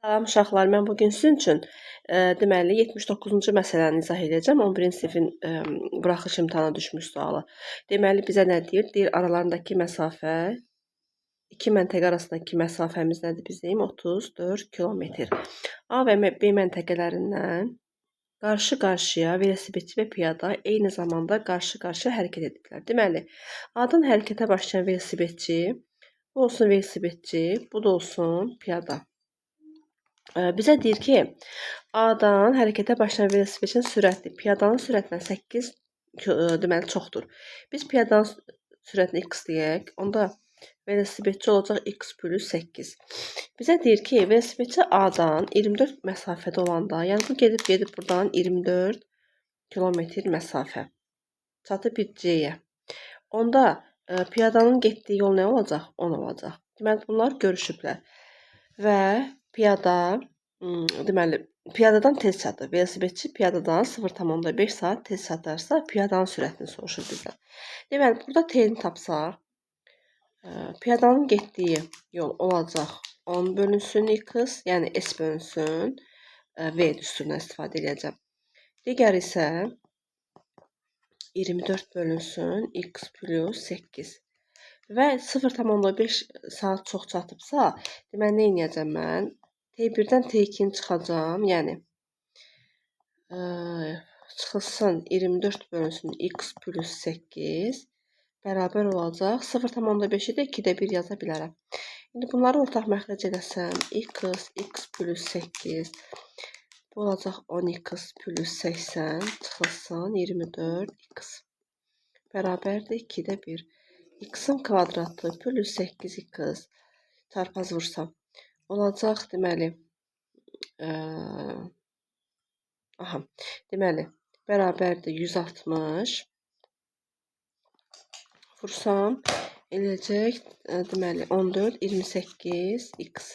Salam uşaqlar, mən bugün sizin üçün deməli 79-cu məsələni izah edəcəm. 11-ci sinifin buraxılış imtahana düşmüş sualı. Deməli bizə nə deyir? Deyir aralarındakı məsafə, iki məntəqə arasındakı məsafəmiz nədir bizim? 34 kilometr. A və B məntəqələrindən qarşı-qarşıya velosipedçi və piyada eyni zamanda qarşı-qarşıya hərəkət ediblər. Deməli, A-dan hərəkətə başlayan velosipedçi, bu olsun velosipedçi, bu da olsun piyada. Bizə deyir ki, A-dan hərəkətə başlayan velosipedçinin sürəti piyadanın sürətindən 8 deməli çoxdur. Biz piyadanın sürətini x deyək, onda velosipedçi olacaq x plus 8. Bizə deyir ki, velosipedçi A-dan 24 məsafədə olanda, yəni bu gedib buradan 24 kilometr məsafə çatıb bir C-yə. Onda piyadanın getdiyi yol nə olacaq? 10 olacaq. Deməli, bunlar görüşüblər və piyada, deməli, piyadadan tez çatır. Velosipedçi piyadadan 0,5 saat tez çatarsa, piyadanın sürətini soruşur bizdən. Deməli, burada T-ni tapsaq, piyadanın getdiyi yol olacaq 10 bölünsün x, yəni S bölünsün V düsturundan istifadə edəcəm. Digər isə 24 bölünsün x plus 8. Və 0,5 saat çox çatıbsa, deməli, nə edəcəm mən? T1-dən T2-ni çıxacağam, yəni çıxılsın 24 bölünsün x plus 8 bərabər olacaq. 0,5-i də 2-də 1 yaza bilərəm. İndi bunları ortaq məxrəc eləsəm, x, x plus 8, bu olacaq 10x plus 80, çıxılsın 24x bərabərdir 2-də 1. X-in kvadratı plus 8x çarpaz vursam olacaq deməli, aha, deməli bərabərdir 160 vursam eləyəcək deməli 14 28 x.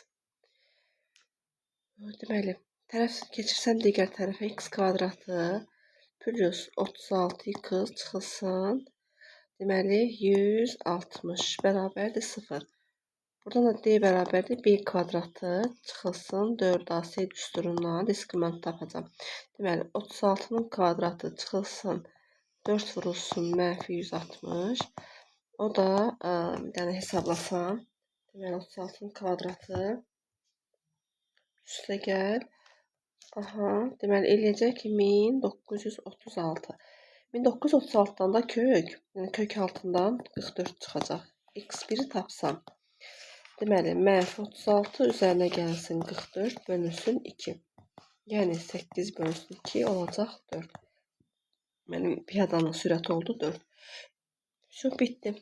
Deməli tərəf keçirsəm digər tərəfə x kvadratı plus 36x çıxılsın. Deməli, 160 bərabərdir 0. Buradan da D bərabərdir B kvadratı çıxılsın 4AC düsturundan diskriminant tapacağam. Deməli, 36-nın kvadratı çıxılsın 4 vurulsun mənfi 160. O da, bir dənə hesablasam, deməli, 36-nın kvadratı üstə gəl. Aha, deməli, eləyəcək ki, 1936. 1936-dan da kök, yəni kök altından 44 çıxacaq. X1-i tapsam, deməli, mənfi 36 üzərinə gəlsin 44 bölünsün 2. Yəni 8 bölünsün 2 olacaq 4. Mənim piyadanın sürəti oldu 4. Şu bitdi.